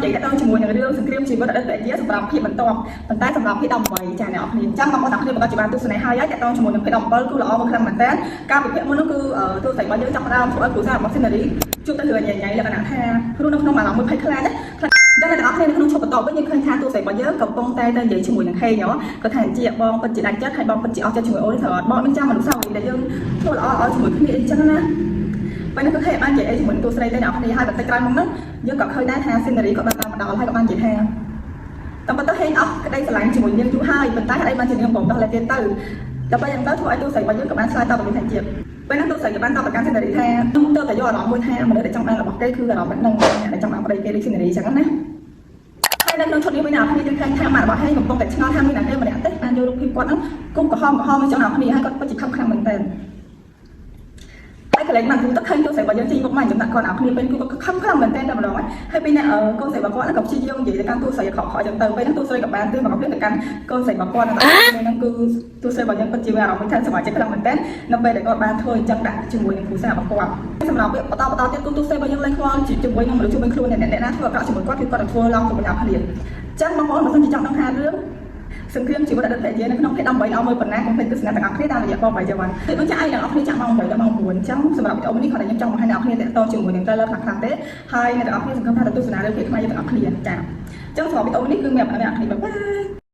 និយាយតទៅជាមួយនឹងរឿងសង្គ្រាមជីវិតអតីតភរិយាសម្រាប់ភាគបន្ទាប់ប៉ុន្តែសម្រាប់ភាគ18ចាអ្នកនរគ្នាអញ្ចឹងបងប្អូនទាំងគ្នាប្រកាសជាបានទស្សនាហើយហើយតទៅជាមួយនឹងភាគ17គឺល្អមកខ្លាំងមែនតើការពិភាក្សាមុននោះគឺទស្សនរបស់យើងចាប់ផ្ដើមធ្វើឲ្យគ្រួសាររបស់ស៊ីនារីជួបទៅរឿងញ៉ៃញ៉ៃលក្ខណៈថារស់នៅក្នុងអារម្មណ៍មួយភ័យខ្លាចណាចឹងអ្នកទាំងអស់គ្នានៅក្នុងឈុតបន្តវិញយើងឃើញថាតួស្រីរបស់យើងកំពុងតែទៅនិយាយជាមួយនឹងហេងហ៎គាត់ថាជាបងពិតជាដាច់ចិត្តហើយបងពិតជាអស់ចិត្តជាមួយអូនត្រូវអត់បងនឹងចាំមនុស្សស្រីដែលយើងធ្វើល្អល្អជាមួយគ្នាអីចឹងណាពេលនេះគឺខេបាននិយាយអីជាមួយនឹងតួស្រីទេអ្នកនរគ្នាហើយបន្តិចក្រោយមកហ្នឹងយើងក៏ឃើញដែរថាស៊ីនារីក៏បានតាមមកដល់ហើយក៏បាននិយាយថាតាមពិតទៅហេងអស់ក្តីស្រឡាញ់ជាមួយនាងយូរហើយប៉ុន្តែហេតុអីបានជានាងបំដោះលែទៀតទៅដល់ពេលយ៉ាងទៅធ្វើឲ្យតួស្រីរបស់យើងក៏បានឆ្លើយតបទៅវិញថាជាពេលហ្នឹងតួស្រីក៏បានតបទៅកាន់ស៊ីនារីថាខ្ញុំទៅតែយកអារម្មណ៍មួយថាមនុស្សដែលចង់បានរបស់គេគឺអារម្មណ៍ហ្នឹងអ្នកដែលចង់បានប្តីគេដូចស៊ីនារីចឹងណាហើយនៅក្នុងឈុតនេះវិញអ្នកនរគ្នាយើងឃើញថាម៉ាក់របស់ហេងកំពុងតែឆ្ងល់ថាមានអ្នកគេម្នាក់ទេបានយករូបភាពគាត់ហ្នឹងគុំក្រហមក្រហមអញ្ចឹងអ្នកនរគ្នាហើយគាត់ពិតជាខឹងខ្លាំងមែនទែនហើយកន្លែងមកគឺទៅឃើញតួស្រីរបស់យើងចេញមុខមកចំណាក់គាត់អ្នកគ្នាពេលគឺគាត់ខឹងខ្លាំងមែនទែនតែម្ដងហើយពេលនេះកូនស្រីរបស់គាត់ក៏ព្យាយាមនិយាយទៅកាន់តួស្រីខកខកចឹងទៅពេលហ្នឹងតួស្រីក៏បានទឿមកភ្លាមទៅកាន់កូនស្រីរបស់គាត់ហ្នឹងគឺតួស្រីរបស់យើងពិតជាមានអារម្មណ៍ថាសប្បាយចិត្តខ្លាំងមែនទែននៅពេលដែលគាត់បានធ្វើអញ្ចឹងដាក់ជាមួយនឹងគ្រួសាររបស់គាត់សម្រាប់វាបន្តបន្តទៀតគឺតួស្រីរបស់យើងលែងខ្វល់ជាមួយនឹងមនុស្សជួយខ្លួនអ្នកណាធ្វើអាក្រក់ជាមួយគាត់គឺគាត់នឹងធ្វើឡងជាមួយអ្នកគ្នាចឹងបងប្អូនបើសិនជាចង់ដឹងថារឿងសង្គ្រាមជីវិតអតីតភរិយានៅក្នុងភេទ18ដល់មួយប៉ុណ្ណាកុំភ្លេចទស្សនាទាំងអស់គ្នាតាមរយៈបងបាយវ៉ាន់គឺដូចចាអីទាំងអស់គ្នាចាក់ម៉ោង8ដល់ម៉ោង9អញ្ចឹងសម្រាប់វីដេអូនេះគ្រាន់តែខ្ញុំចង់បង្ហាញអ្នកនរគ្នាតាក់ទងជាមួយនឹង trailer ខ្លះៗទេហើយអ្នកទាំងអស់គ្នាសង្ឃឹមថាទៅទស្សនារឿងភាគខ្មែរយើងទាំងអស់គ្នាចាអញ្ចឹងសម្រាប់វីដេអូនេះគឺមានប៉ុណ្ណេះអ្នកនរគ្នាbye bye.